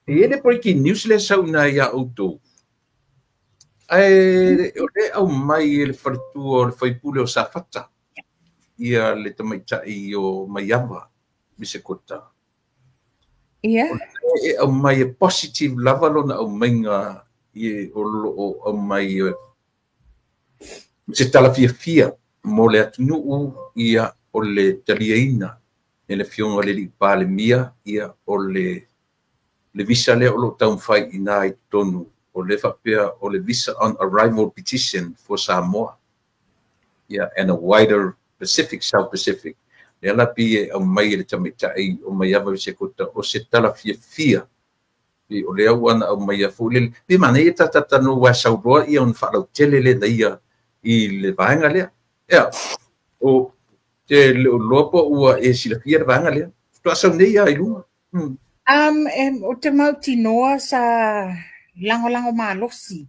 E i ai le breaking news lea e sau i ina ia outou, ae o lea e aumai e le faletua o le faipule o Safata ia le tamaitai o Maiava Misekota. Ia. O lea e aumai e positive lava lona aumaiga i, o lo o aumai se tala fiafia mo le atunuu, ia o le taliaina e le Afioga i le Alii Palemia ia o le visa lea o lo o taumafai i ina i totonu o lea faapea o le visa on arrival petition for Samoa, yeah, and a wider Pacific, South Pacific. Lea la pei e aumai e le tamaitai o Maiava Misekota o se tala fiafia pei o lea ua na aumaia foi lele. Pei manaia ta talanoa aua e saunoa ia ona faalautele lena ia i le vaega lea. Ia, o te le o iloa po ua e silafia le vaega lea. Faatoa sau nei lava i luga. Ou te mautinoa sa lagolago malosi,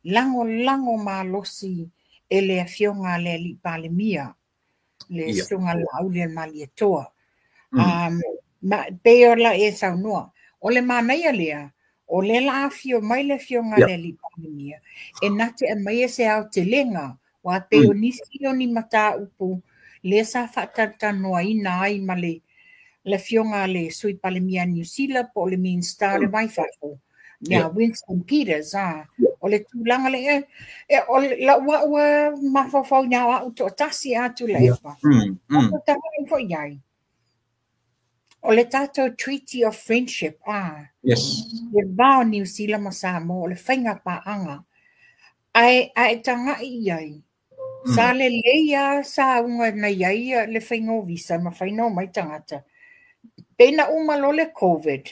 lagolago malosi e le Afioga a le Alii Palemia, le Susuga Laaulialemalietoa. Ma pei o la e saunoa, o le manaia lea, o lea la afio mai le Afioga a le Alii Palemia, e na te aumaia se aotelega, aua pei o nisi o ni mataupu lea sa faatalatalanoaina ai ma le Afioga a le Sui Palemia a Niu Sila po o le Minisita o le Vai Fafo, ia Winston Peters, a. O le tulaga lea, e, o lau au a mafaufau i au toatasi a Tuilaepa. O tagai foi i ai. O le tatou Treaty of Friendship, a. Le va o Niu Sila ma Samoa, o le faiga paaga. Ae, a e tagai i ai, sa lelei lava sauga na i ai le faiga o visa, mafai ona omai tagata. Pei na uma loa le COVID.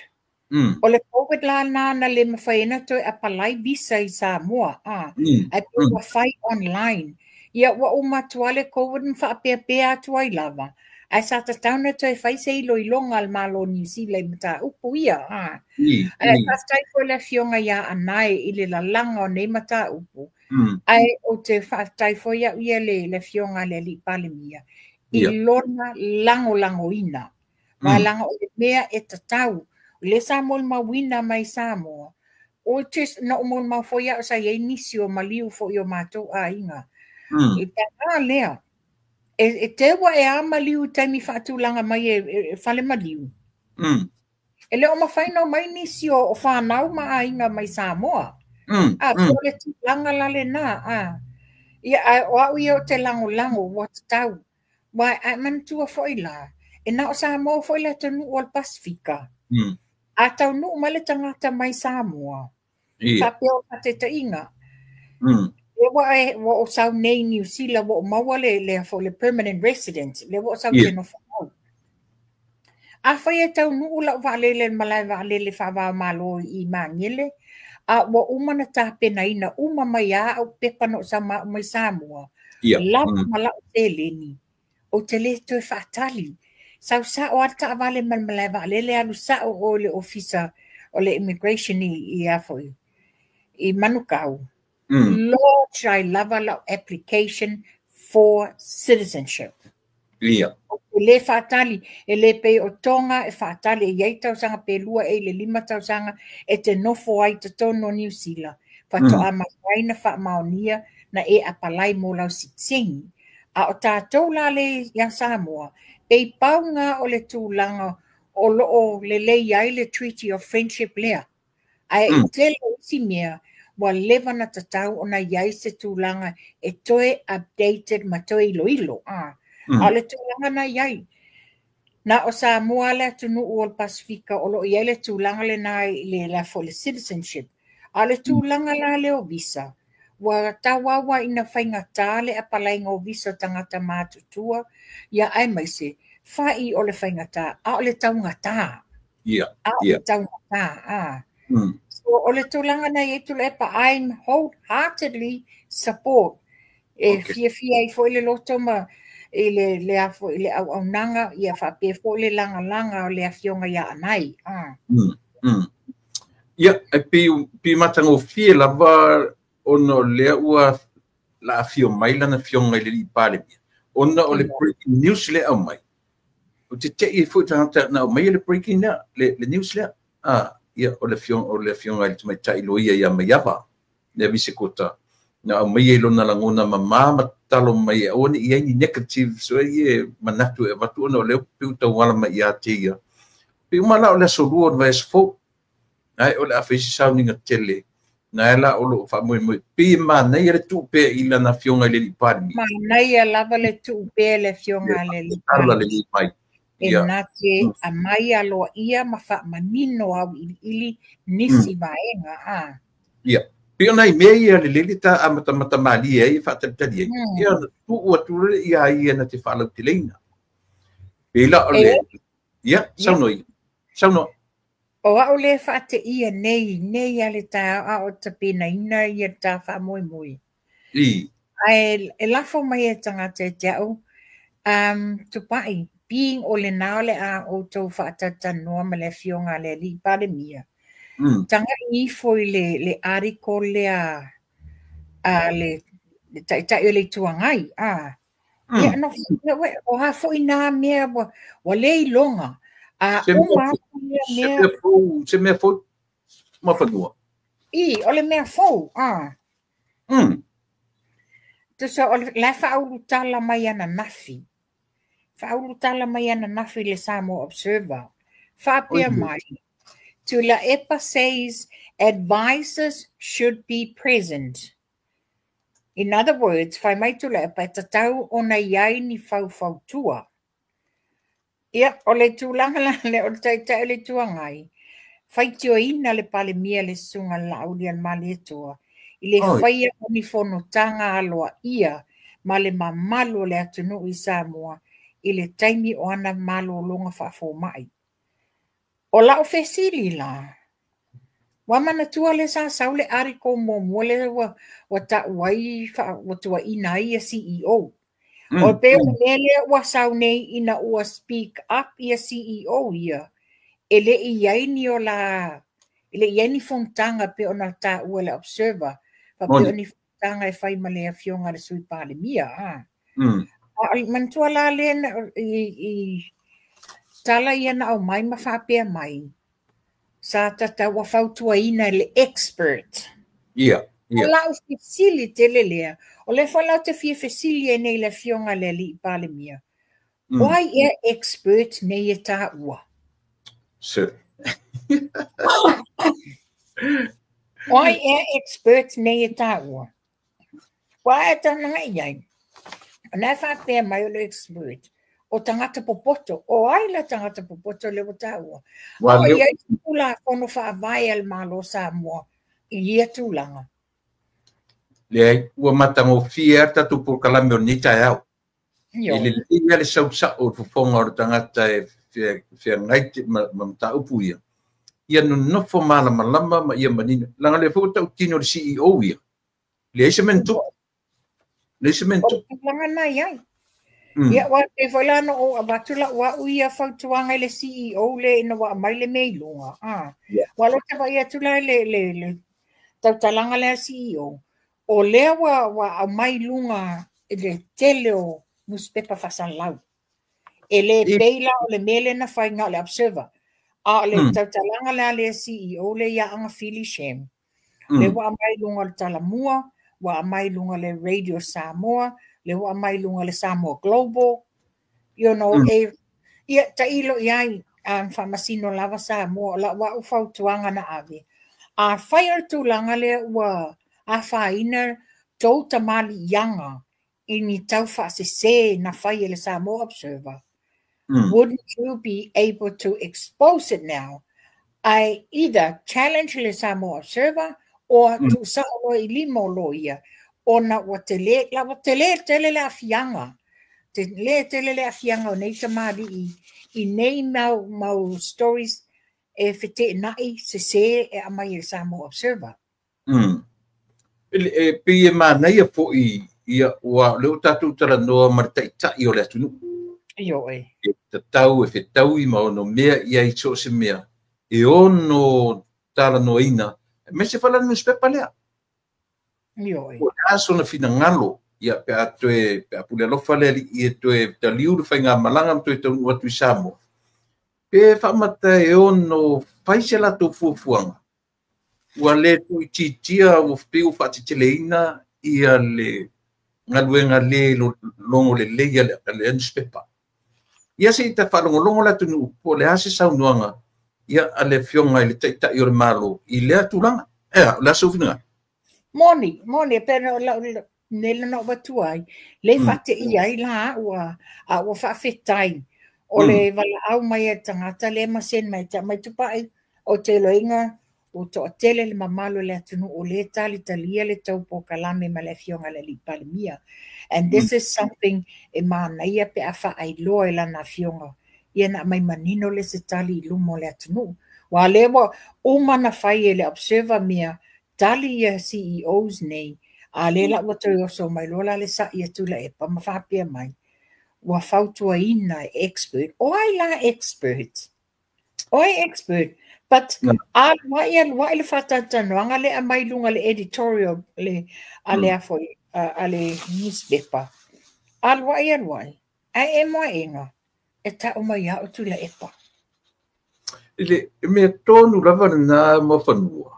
O le COVID la na na le mafai ai ona toe apply visa i Samoa, a. Ae pei ua fai online. Ia ua uma atu lava le COVID ma faapeapea atu ai lava. Ae sa tatau ona toe fai se iloiloga a le Malo o Niu Sila i mataupu ia, a. Ae faafetai foi le Afioga ia Anae i le lalaga o nei mataupu. Ae ou te faafetai foi au ia le Afioga a le Alii Palemia i lona lagolagoina. Aua leaga o le mea e tatau, o lea sa molimauina mai Samoa, na ou molimau foi au sa i ai nisi o maliu foi o matou aiga. I paga lea, e teu ae a maliu i taimi faatulaga mai e fale maliu. E le o mafai ona omai nisi o fanau ma aiga mai Samoa. A, po o le tulaga la lena, a. Ia, ae o au ia ou te lagolago ua tatau. Aua a e manatua foi la, e na o Samoa foi le atunuu o le Pasefika. A taunuu mai le tagata mai Samoa, faapea o faataitaiga, lea ua e, ua ou sau nei i Niu Sila, ua ou maua le, foi, le permanent resident, lea ua ou sau te nofo au. Afai e taunuu lau vaalele i le malae vaalele faava-o-Malo i Magele, a ua uma ona tapenaina uma mai lava au pepa na ou sau ma au mai Samoa, lava ma lau seleni, ou te le toe faatali. Sau sao lava le taavale mai le malae vaalele, alu sao oe i le ofisa o le immigration i a foi, i Manukau. Lodge ai lava lau application for citizenship. Ou te le faatali, e le pei o Tonga e faatali e i ai tausaga pe 2 ea i le 5 tausaga e te nofo ai i totonu o Niu Sila, faatoa mafai na faamaonia na e apalai mo lau sitiseni. A o tatou la lea ia Samoa, pei pau lena o le tulaga o lo o lelei ai le Treaty of Friendship lea. Ae i tele o isi mea, ua leva ona tatau ona i ai se tulaga e toe updated ma toe iloilo. A o le tulaga na i ai, na o Samoa le atunuu o le Pasefika o lo o i ai le tulaga lena i le, foi, le citizenship. A o le tulaga la lea o visa, ua tauau lava ina faigata le apalaiga o visa o tagata matutua, ia aemaise, fai o le faigata, a o le taugata. A o le taugata, a. So, o le tulaga na i ai Tuilaepa, I'm wholeheartedly support. E fiafia ai foi le loto ma i le a foi le auaunaga, ia faapea foi le lagalaga o le Afioga ia Anae. A. Ia, e pei matagofie lava ona o lea ua la afio mai lana Afioga i le Alii Palemia, ona o le breaking news lea aumai. Ou te tei ai foi tagata na aumai le breaking lea, le news lea. Ah. ia o le afioga i le tamaitai loia ia Maiava le Visekota na aumaia i lona lagona mamā ma tatalo mai e aua ne i ai ni negative so e manatu e avatu ona o lea pei ua tauala mai ia te ia. Pei uma la o le aso 2 o le vaiaso fou ae o le a fai se sauniga tele na e la o loo faamoemoe pei e manaia le tuu pea i lana afioga i le alii Palemia. Manaia lava le tuu pea i le afioga i le alii Palemia. Mai. E na te aumai aloaia ma faamanino auiliili nisi vaega. A. Ia. Pei o nai mea ia lelei le ta amatamata malie ai e faatalitali ai. Ia ona tuu atu lea ia ia na te faalauteleina. Pei la o le... Ia, saunoa ia. Saunoa. O au le faateia nei, nei a le taeao a o tapenaina ia ta faamoemoe. I. Ae e lafo mai e tagata e te au, Tupai, being o lena o le a outou faatalatalanoa ma le afioga a le alii Palemia. Tagai ifo i le article lea a le taitai o le Itu Agai. A. Ia, no, o a foi nā mea ua le iloga. A uma atu ia mea. Se mea fou ma fanua. I, o le mea fou, a. Tusa, o le faaulutala mai ananafi. Faaulutala mai ananafi le Samoa Observer. Faapea mai. Tuilaepa says advisors should be present. In other words, fai mai Tuilaepa e tatau ona i ai ni faufautua. Ia, o le tulaga la le o le taitai o le Itu Agai, faitioina le Palemia le Susuga i le Laaulialemalietoa i le faia o ni fonotaga aloaia ma le mamalu o le atunuu i Samoa i le taimi o ana malologa faafomai. O lau fesili la, ua manatua le sa sau le article muamua le ua tau ai, ua tuuaina ai ia CEO. O pei o le mea lea ua sau nei ina ua speak up ia CEO ia, e le i ai ni o la, e le i ai ni fonotaga pe ona taua le Observer, faapea o ni fonotaga e fai ma le afioga a le Sui Palemia. A. A manatua la lea i tala ia na aumai ma faapea mai, sa tatau ua fautuaina le expert. Ia. O lau fesili tele lea, o le foi lau te fia fesili ai nei le afioga i le alii Palemia. O ai ea expert nei e taua? Sir. O ai ea expert nei e taua? Ua e taunaga i ai. O nai faapea mai o le expert. O tagata popoto. O ai la tagata popoto le ua taua. O i ai se Tulafono Faavae a le Malo Samoa i ia tulaga. Leai, ua matagofie a tatou polokalame o lenei taeao. E lelei lava le sausao o le fofoga o le tagata e feagai ma mataupu ia. Ia nonofo malamalama ma ia manino. Leaga o lea foi ua tautino le CEO ia. Leai se mea na tupu. Leai se mea na tupu. O le tulaga na i ai. Ia, ua pei foi la na ou avatu lau au ia fautuaga i le CEO le ina ua aumai le mea i luga. Ua lota vaai atu la le tautalaga lea CEO. O lea ua aumai i luga i le tele o newspaper faasalalau. E le pei la o le mea lea na fai na o le Observer. A o le tautalaga lea le CEO le ia Agafili Shem. Le ua aumai i luga o le Talamua, ua aumai i luga o le Radio Samoa, le ua aumai i luga o le Samoa Global. You know, e, ia tailo i ai, faamasino lava Samoa, o lau au fautuaga na ave. A fai o le tulaga lea ua afaina tou tamaliiaga i ni tau faasese na fai e le Samoa Observer, wouldn't you be able to expose it now? I either challenge le Samoa Observer or tuusao loa i lima o loia ona ua tele, la ua tele tele le aafiaga. Tele tele le aafiaga o nei tamalii i nei mau stories e feteenai sese e aumai e le Samoa Observer. E pei e manaia foi ia ua o lea ua tatou talanoa ma le taitai o le atunuu. Ioe. E tatau e fetaui ma ono mea ia i so o se mea e ono talanoaina aemaise foi la le newspaper lea. Ioe. Po o le a sona finagalo ia pe a toe pe a pule alofa le alii e toe taliu le faigamalaga ma toe taunuu atu i Samoa. Pe faamata e ono fai se latou fuafuaga ua lē tuuitiitia ua pei ua faateteleina ia le galuega lē logo lelei a le newspaper. Ia se i ta faalogologo le atunuu po o le a se saunoaga ia a le Afioga i le Taitai o le Malo i lea tulaga. Ea, o le a sou finagalo? Moni, moni, e pei o lau nei lana ou avatua ai, le faateia ai la au a ua faafetai o le valaau mai a le tagata lea ma send mai te mai Tupai, o te iloaina ua toatele le mamalu o le atunuu o lē talitalia le tau polokalame ma le Afioga i le Alii Palemia. And this is something e manaia pe a faailoa i lana afioga, ia na aumai manino le se tali i luma o le atunuu. Aua lea ua uma na fai e le Observer mea tali ia CEOs nei, a lea la ua toe oso mai loa la le sa'i a Tuilaepa ma faapea mai, ua fautuaina e expert. O ai la expert? O ai expert? But alu ai alu ai le faatalatalanoaga lea aumai i luga le editorial le a le afoi a le newspaper. Alu ai alu ai, ae e moaega e ta'u mai ia au Tuilaepa. I le mea tonu lava lena Muafanua,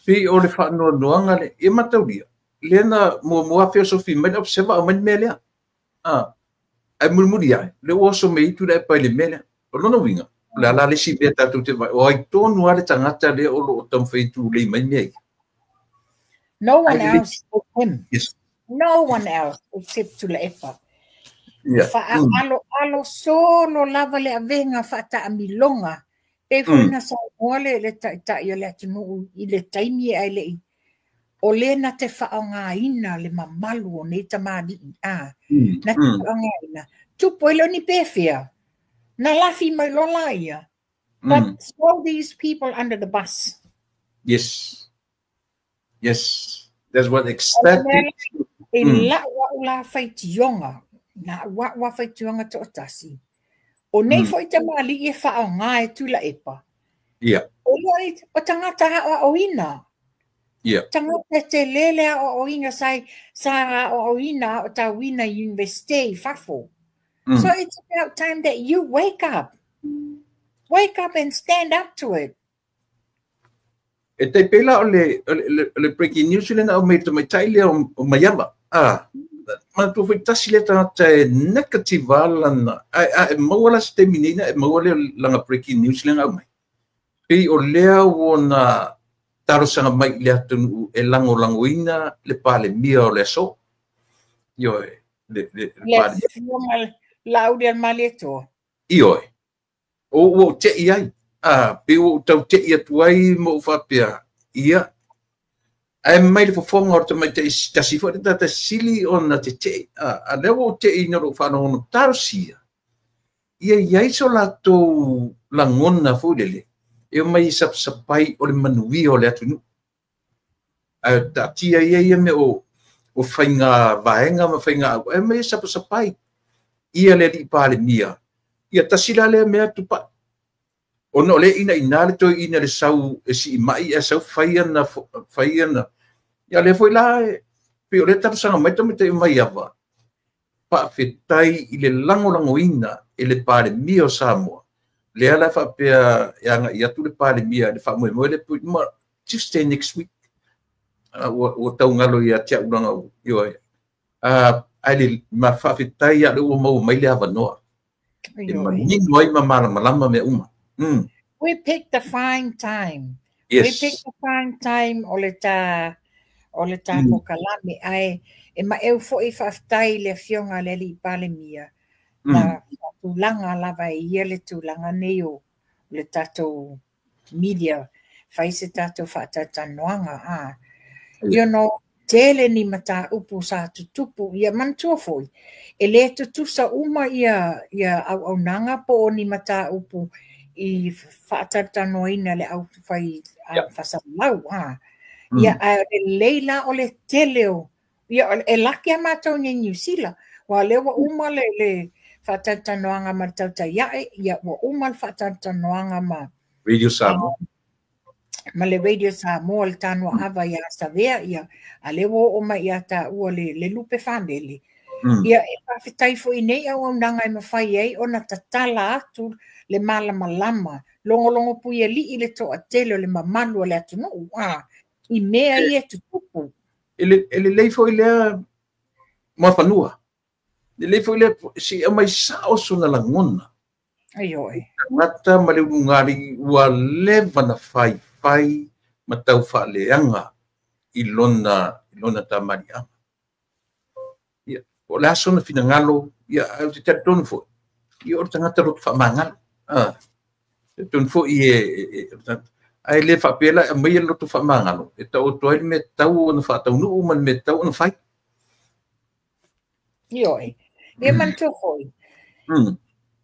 pei o le faanoanoaga le ia mataulia, lea na muamua feosofi mai le Observer aumai le mea lea. Ae mulimuli ae, lea ua oso mai ai Tuilaepa i le mea lea. O lona uiga, o le a la le isi mea tatou te vaai, o ai tonu lava le tagata lea o lo o taumafai e tulei mai mea ia. No one else but him. Yes. No one else except Tuilaepa. Yeah. Faaaloalo solo lava le avega faataamiloga. Pei foi na saunoa le taitai o le atunuu i le taimi ae lei o lea na te faaaogaina le mamalu o nei tamalii a na te faaaogaina tupu ai le o ni pefea na lafi mai loa laia but throw these people under the bus. Yes. Yes. That's what exactly. E lau au la faitioga, na au au a faitioga toatasi. O nei foi tamalii e faaaoga e Tuilaepa. O lea o tagata aoaoina. Tagata e tele le aoaoina sa aoaoina aotauina i universite i fafo. So it's about time that you wake up. Wake up and stand up to it. E tai pei la o le breaking news le na aumai le tamaitai lea o Maiava. Manatua foi tasi lea tagata e negative lava lana, a e maua la se taimi nei na e maua lea lana breaking news lea na aumai. Pei o lea ua na talosaga mai i le atunuu e lagolagoina le Palemia o le aso. Ioe, le Le Palemia. Afioga Laaulialemalietoa. Ioe. O ua ou te'i ai, pei ua ou tau te'i atu ai ma ou faapea, ia, ae mai le fofoga o le tamaitai tasi foi le tagata sili ona tete'e, a lea ua ou te'i ina o lou faalogologo talosia, ia i ai so latou lagona foi lele, e omai e sapasapai o le manuia o le atunuu. Ae taatia ia ia mea o faiga vaega ma faiga au, ae omai e sapasapai ia le Alii Palemia, ia tasi la lea mea Tupai. Ona o lea ina ina le toeaina le sau e siimai ae sau fai ana fai ana. Ia lea foi la e pei o lea talosaga mai tamaitai o Maiava, faafetai i le lagolagoina e le Palemia o Samoa. Lea la faapea e agai atu le Palemia i le faamoemoe lea ma Tuesday next week. Ua taugalo ia te au langa ioe. Ae le ma faafetai ia le ua maua mai le avanoa. E manino ai ma malamalama mea uma. We picked a fine time. Yes. We picked a fine time o le ta polokalame ae e maeu foi faafetai le afioga le Alii Palemia na tulaga lava e ia le tulaga nei o le tatou media fai se tatou faatalatalanoaga You know, tele ni mataupu sa tutupu ia manatua foi e le tutusa uma ia auaunaga po o ni mataupu i faatalatalanoaina le au fai faasalalau Ia ae o le lelei la o le tele o ia e laki a matou nei Niu Sila aua lea ua uma le faatalatalanoaga ma le tautai ae, ia ua uma le faatalatalanoaga ma Radio Samoa. Ma le Radio Samoa le Tanoa Ava ia Savea, ia a lea ua oo mai ia taua le lupe fanele. Ia, e faafetai foi i nei auaunaga e mafai ai ona tatala atu le malamalama, logologo puialii le toatele o le mamalu o le atunuu, i mea ia e tutupu. E lelei foi lea Muafanua. Lelei foi lea se i aumai sao sona lagona. Ioe. Tagata ma le ulugalii ua leva na faifai ma tau faaleaga i lona tamaliiaga. Ia, po o le a sona finagalo, ia, ae ou te talitonu foi, ia o le tagata loto faamagalo. Talitonu foi ae le faapea la e aumaia le loto faamagalo, e taoto ai le mea tatau ona faataunuu ma le mea tatau ona fai. Ioe. Ia manatua foi,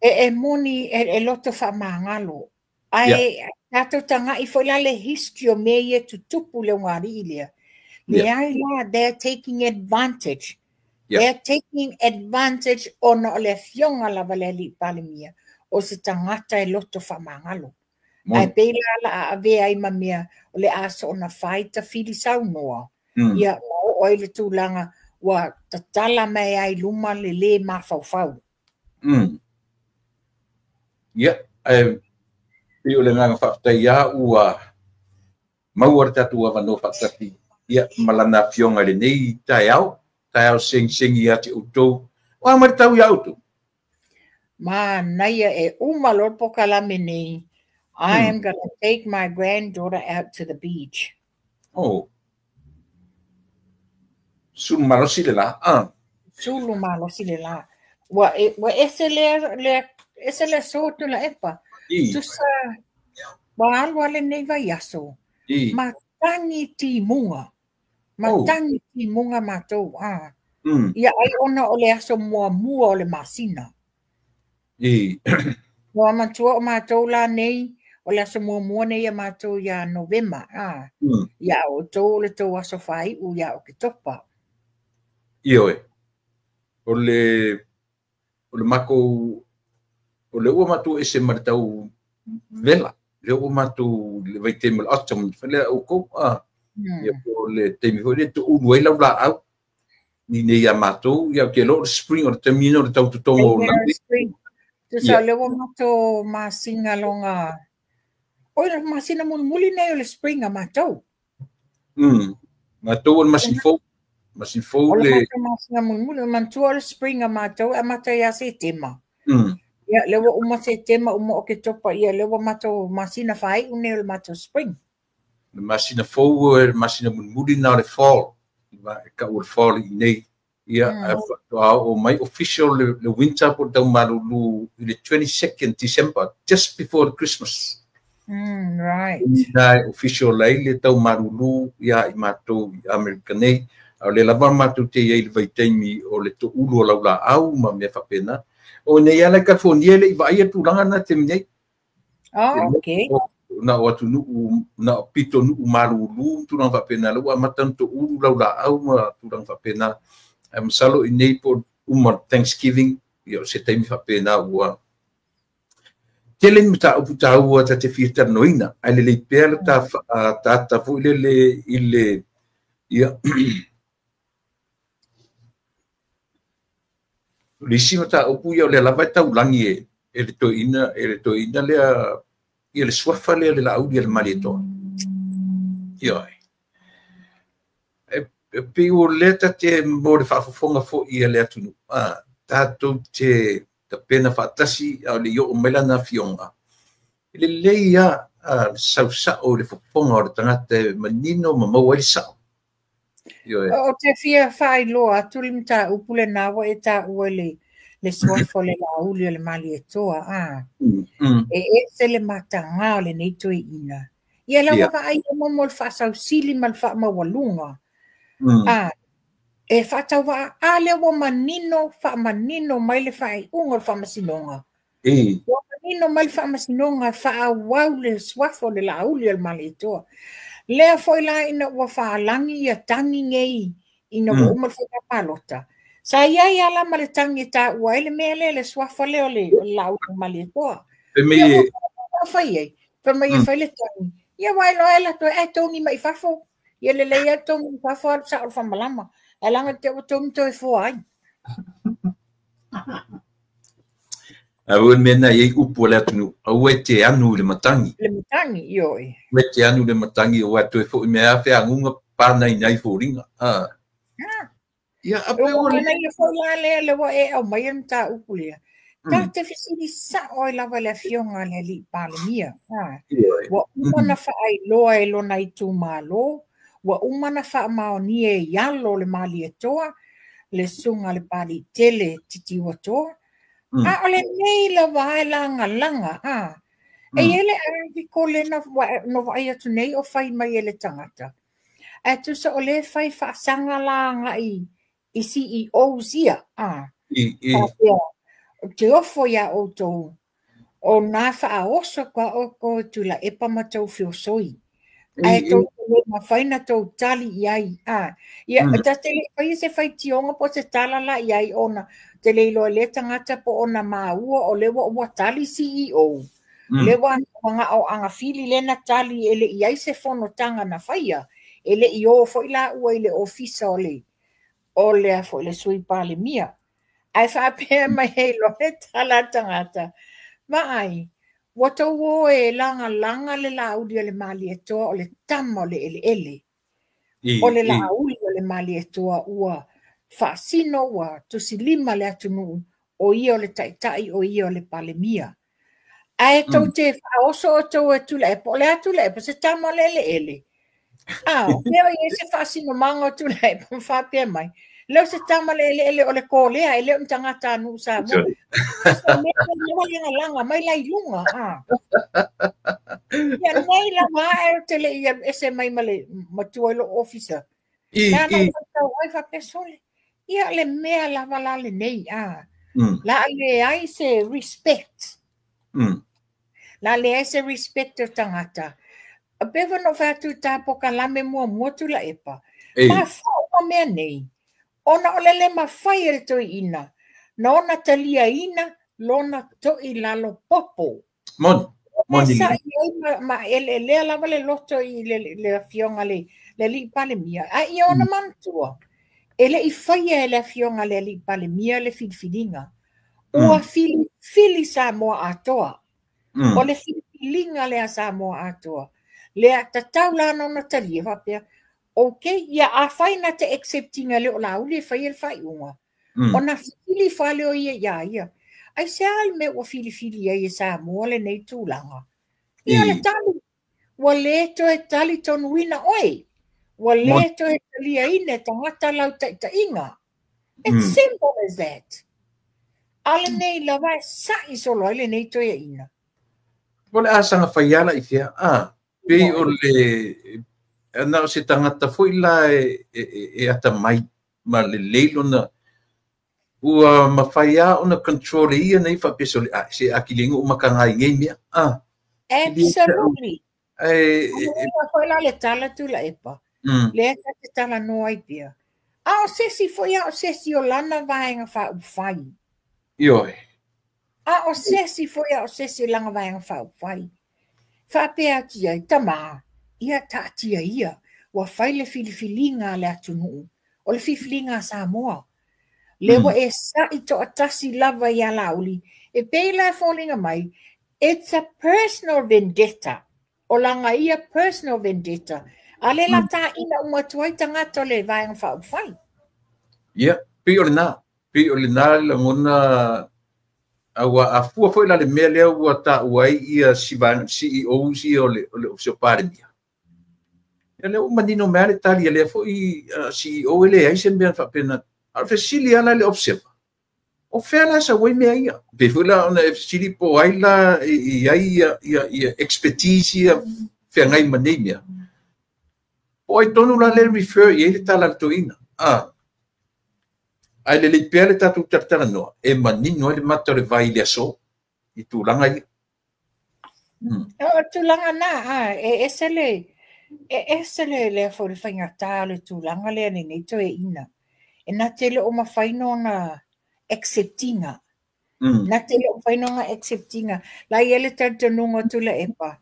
e moni e loto faamagalo, ae tatou tagai foi la le history o mea ia tutupu i le ulugalii lea. Leai la, they are taking advantage. They are taking advantage ona o le afioga lava le alii Palemia o se tagata e loto faamagalo. Ae pei la la a avea ai ma mea o le a soona fai tafili saunoa. Ia, ua oo ai le tulaga ua tatala mai ai luma le lē mafaufau. Ia, ae pei o le agaga faafetai lava ua maua le tatou avanoa faatasi, ia, ma lana afioga i lenei taeao, taeao segisegi ia te outou. O a mai le tau ia outou? Manaia e uma loa le polokalame nei. I am going to take my granddaughter out to the beach. Oh. Sulu malosi le la. Sulu malosi le la. Ua, ua ese lea, lea, ese le aso Tuilaepa. Tusa, ua alu lava lenei vaiaso. Matagi timuga. Matagi timuga matou. Ia ai ona o le aso muamua o le masina. Ua manatua o matou la nei, o le aso muamua nei ia matou ia Novema. Ia outou o le tou aso faaiu ia Oketopa. Ioe. O le matou, o le ua matou ese ma le tau vela. Le ua matou le vaitaimi o le autumn, lea outou. Ia po o le taimi foi lea toulu ai lau laau. Ni nei ia matou, ia ke lo le spring o le taimi o le tau totogo o le. Tusa o le ua matou masina longa. O le masina mulimuli nei o le spring a matou. Matou o le masina fou. Masina fou le. O le masina mulimuli, o manatua o le spring a matou e amata ia Setema. Ia, le ua uma Setema, uma Oketopa, ia le ua matou masina faaiu nei o le matou spring. Le masina fou, le masina mulimuli na o le fall. E kau o le fall i nei. Ia, faatoa oo mai official le winter po tau malulu i le 22nd December, just before Christmas. Right. Na official ai le tau malulu ia i matou i Amerika nei. A o le lava matou te iai le vaitaimi o le toulu o lau laau ma mea faapena. O nei ala i California le i vaaia tulaga na taimi nei. Oh, okay. Na o atunuu, na o pito nuu malulu, tulaga faapena. Le ua amata ona toulu lau laau ma tulaga faapena. Ae masalo i nei po uma Thanksgiving, ia o se taimi faapena ua tele ni mataupu taua ta te fia talanoaina. Ae lelei pea le taata foi lele i le, ia, le isi mataupu ia o lea lava e taulagi e le toeaina lea, ia le suafa lea le Laauli a le Malietoa. Ia, e pei o lea tate mo le faafofoga foi a le atunuu, tatou te tapena faatasi a o le i oo mai lana afioga. E lelei lava le sausao i le fofoga o le tagata e manino ma maua ai le sao. O te fia faailoa atu le mataupu lenā ua e taua le suafa o le Laauli o le Malietoa. E ese le matagā o lenei toeaina. Ia la ua vaai uma mo le faasausili ma le faamaualuga. E faatauvaa, a lea ua manino, faamanino mai le faaiuga o le faamasinoga. Ua manino mai le faamasinoga e faaauau le suafa o le Laauli o le Malietoa. Lea foi la ina ua faalagi ia tagi nei ina ua uma le faiga palota. Sa iai ala ma le tagi e taua ai le mea lea, le suafa lea o le Laauli o le Malietoa. Ia ua fai ai, fai mai e fai le tagi. Ia ua iloa e latou e togi mai fafo. Ia lelei a togi mai fafo alu sao le faamalama. Ae laga te ua togi toe foa ai. Ae ua le mea na i ai upu a le atunuu, aua e te anu i le matagi. Le matagi, ioe. Aua e te anu i le matagi aua e toe foi mai lava feaguga panaina ai foliga. A. Ah. Ia, a pe ua manaia foi la lea le ua e aumaia le mataupu lea. Ta te fesili sa'o ai lava i le Afioga a le Alii Palemia. A. Ua uma ona faailoa e lona itumalo, ua uma ona faamaonia i alo o le Malietoa, le Susuga a le Papalii Tele Titiuatoa, A o lenei lava e lagalaga, a. E i ai le article lea na vaai atu nei o fai mai e le tagata, ae tusa o lea e fai faasaga la agai i CEOs ia, a. Faapea, ou te ofo iā outou, o na faaoso atu lava outou e Tuilaepa ma tou feosoi. Ae tou te le mafai ona tou tali i ai. A, ia, ta te le i faia se faitioga po o se tala la i ai ona ou te le iloa e lea tagata po o ona maua o lea ua tali CEO. Lea ua manao agafili lea na tali e le i ai se fonotaga na faia. E le i o foi laua i le ofisa o le o le a foi le Sui Palemia. Ae faapea mai ai loa le tala a le tagata, Vaai, ua tou o e lagalaga le Laauli a le Malietoa o le tama o le eleele. O le Laauli o le Malietoa ua faasino, ua tusilima le atunuu, o ia o le Taitai, o ia o le Palemia. Ae tou te faaoso outou e Tuilaepa, o le a Tuilaepa, se tama o le eleele. A, o fea o i ai se faasinomaga o Tuilaepa ma faapea mai, le o se tama o le eleele o le kōlea, e le o ni tagata a nuu Samoa. Lagalaga mai la i luga, a. Ia nei lava ae ou te le i alu ese mai ma le matua i lou ofisa. Na na faitau ai faapea sole. Ia le mea lava la lenei, a. La leai se respect. La leai se respect o tagata. Pei foi ona ou fai atu i ta polokalame muamua Tuilaepa. Mafua uma mea nei, ona o le le mafai e le toeaina na ona taliaina lona toilalo popo. Moni. Moni. Sa i ai ma eleelea lava le loto i le afioga le Alii Palemia. A ia ona manatua, e le i faia e le afioga a le Alii Palemia le filifiliga. Ua filifili Samoa atoa. O le filifiliga lea a Samoa atoa. Lea tatau la ona talia faapea, okay, ia afai na te accept ina le o Laauli e faia le faaiuga, Ona filifili fale o ia iā ia. Aisea le mea ua filifili ai e Samoa lenei tulaga? Ia le tali, ua le toe talitonuina oe. Ua le toe taliaina e tagata lau taitaiga. It's simple as that. A o lenei lava e sa'i solo ai lenei toeaina. O le a saga fai ala i fea? A, pei o le na o se tagata foi la e atamai ma lelei lona ua mafai lava ona control e ia nei faapea sole a se akili ua makaga i nei mea. A. Absolutely. Ae foi la le tala Tuilaepa. Lea ta te talanoa ai pea. A o se isi foi a o se isi o lana vaega faaupufai. Ioe. A o se isi foi a o se isi o lana vaega faaupufai. Faapea atu i ai, Tama, ia taatia ia, ua fai le filifiliga a le atunuu, o le filifiliga a Samoa. Lea ua e sa'i toatasi lava iā Laauli, e pei la e foliga mai, it's a personal vendetta, o lana ia personal vendetta, a lea la tāina uma atu ai tagata o le Vaega Faaupufai. Ia, pei o lena, pei o lena le lagona Aua a fua foi la le mea lea ua taua ai ia si vaega CEOs ia o le Ofisa o Palemia, ia lea ua manino mai lava le tali a lea foi CEO e leai se mea faapena. A o le fesili lava la i le Observer, o fea la e sau ai mea ia? Pei foi la ona e fesili po o ai la e i ai ia expertise ia feagai ma nei mea. Po o ai tonu la lea e refer i ai le tala a le toeaina? Ae lelei pea le tatou talatalanoa e manino ai le mata o le vai i le aso i tulaga ia. O le tulaga na, e ese le, e ese le, lea foi le faigata o le tulaga lea lenei toeaina. E na te le o mafai ona accept ina. Na te le o mafai ona accept ina. La e i ai le talitonuga o Tuilaepa,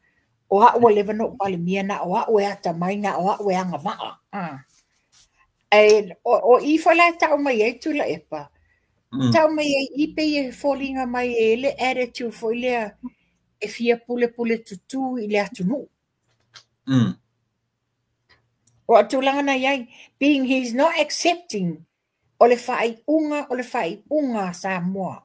o au ua leva ona ou Palemia, na o au e atamai, na o au e agavaa. Ae o i foi la e tau mai ai Tuilaepa, Tau mai ai i pei e foliga mai e le attitude foi lea e fia pulepule tutū i le atunuu. O a tulaga na iai, being he's not accepting o le faaiuga a Samoa.